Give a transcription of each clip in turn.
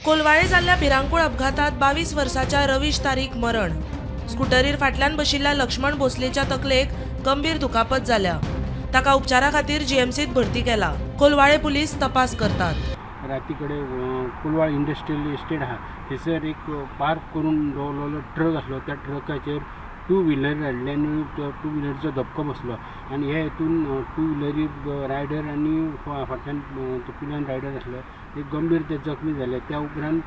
कोलवाळे जाल्ल्या भिरांकूळ अपघातात 22 वर्साच्या रवीश तारीक मरण. स्कुटरीर फाटल्यान बशिल्ल्या लक्ष्मण भोसलेच्या तकलेक गंभीर दुखापत जाल्या. ताका उपचारा खातीर जीएमसीत भरती केला. कोलवाळे पुलीस तपास करतात. राती कडेन कोलवाळ इंडस्ट्रियल इस्टेट आहा, थंयसर एक पार्क करून दवरलेलो ट्रक आसलो. त्या ट्रकाचेर टू व्हिलर हाडले आनी तो टू व्हिलरचो धपको बसलो आनी हे हितून टू व्हिलरीर रायडर आनी फाटल्यान तो पिलियन रायडर आसलो, ते गंभीर ते जखमी जाले. त्या उपरांत,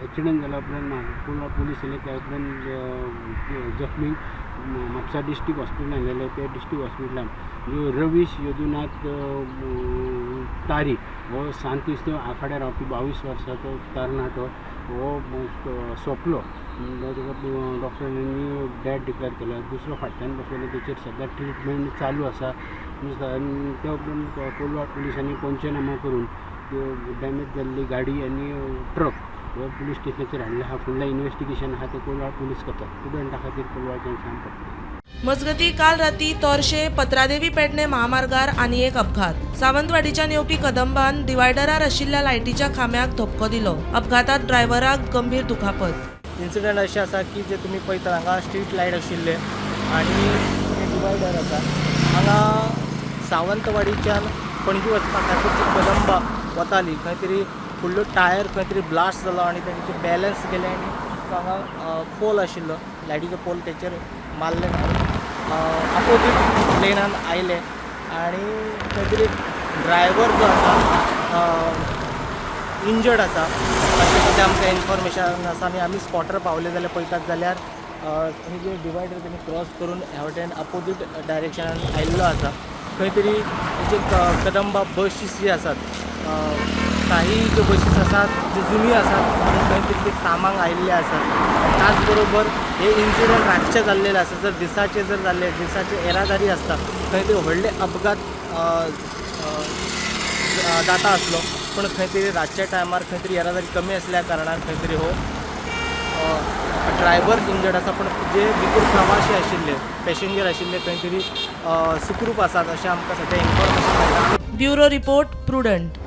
एक्सिडंट जाल्या उपरांत कोलवाळ पुलीस येयले. त्या उपरांत जखमींक म्हापसा डिस्ट्रिक्ट हॉस्पिटलान व्हेले. ते डिस्ट्रिक्ट हॉस्पिटलान जो रवीश यदुनाथ तारी हो सांत इस्तेव आखाड्या रावपी 22 वर्साचो तरणाटो हो सोंपलो. ताका डॉक्टरांनी डेड डिक्लेर केलो. दुसरो फाटल्यान बसलेलो, तेचेर सद्या ट्रिटमेंट चालू आसा. आनी त्या उपरांत कोलवाळ पुलिसांनी पंचनामा करून त्यो डॅमेज जाल्ली गाडी आनी ट्रक हो पुलीस स्टेशनाचेर हाडले आहा. फुडलें इन्वेस्टिगेशन आहा तें कोलवाळ पुलीस करतात. प्रुडंटा खातीर कोलवाळच्यान सांग पडटा. मजगती, काल राती तोरशे पत्रादेवी पेडणे महामार्गार आनी एक अपघात. सावंतवाडीच्यान येवपी कदंबान डिवायडरार आशिल्ल्या लायटीच्या खांब्याक धपको दिलो. अपघातात ड्रायव्हराक गंभीर दुखापत. इन्सिडंट अशें आसा की जे तुमी पळयतात, हांगा स्ट्रीट लायट आशिल्ले आनी डिवायडर आसा. हांगा सावंतवाडीच्यान पणजी वचपा खातीर जी कदंबा वताली, खंय तरी फुडलो टायर खंय तरी ब्लास्ट जालो आनी तेंचे बॅलन्स गेलें आनी तो हांगा पोल आशिल्लो, लायटीचो पोल, तेचेर मारले आनी अपोजीट लेनान आयले आनी खंय तरी ड्रायव्हर जो आसा इंजर्ड आसा अशें सद्या आमकां इन्फॉर्मेशन आसा. आनी आमी स्पॉटार पावले जाल्यार पळयतात जाल्यार आनी जे डिवायडर तेणी क्रॉस करून ह्या वटेन अपोजीट डायरेक्शनान आयिल्लो आसा. खंय तरी जे कदंबा बशीस जी आसात, काही ज्यो बशीस आसात ज्यो जुनी आसात आनी खंय तरी ते कामाक आयिल्ले आसात. त्याच बरोबर हे इन्सिडंट रातचे जाल्लेले आसा. जर दिसाचे जर जाल्ले, दिसाचे येरादारी आसता, खंय तरी व्हडले अपघात अ, अ, जाता आसलो. पूण खंय तरी रातच्या टायमार खंय तरी येरादारी कमी आसल्या कारणान खंय तरी हो ड्रायव्हर इंजर्ड आसा, पूण जे भितर प्रवाशी आशिल्ले, पॅसेंजर आशिल्ले, खंय तरी सुखरूप आसात अशें आमकां सद्या इन्फॉर्मेशन मेळटा. Bureau report, prudent.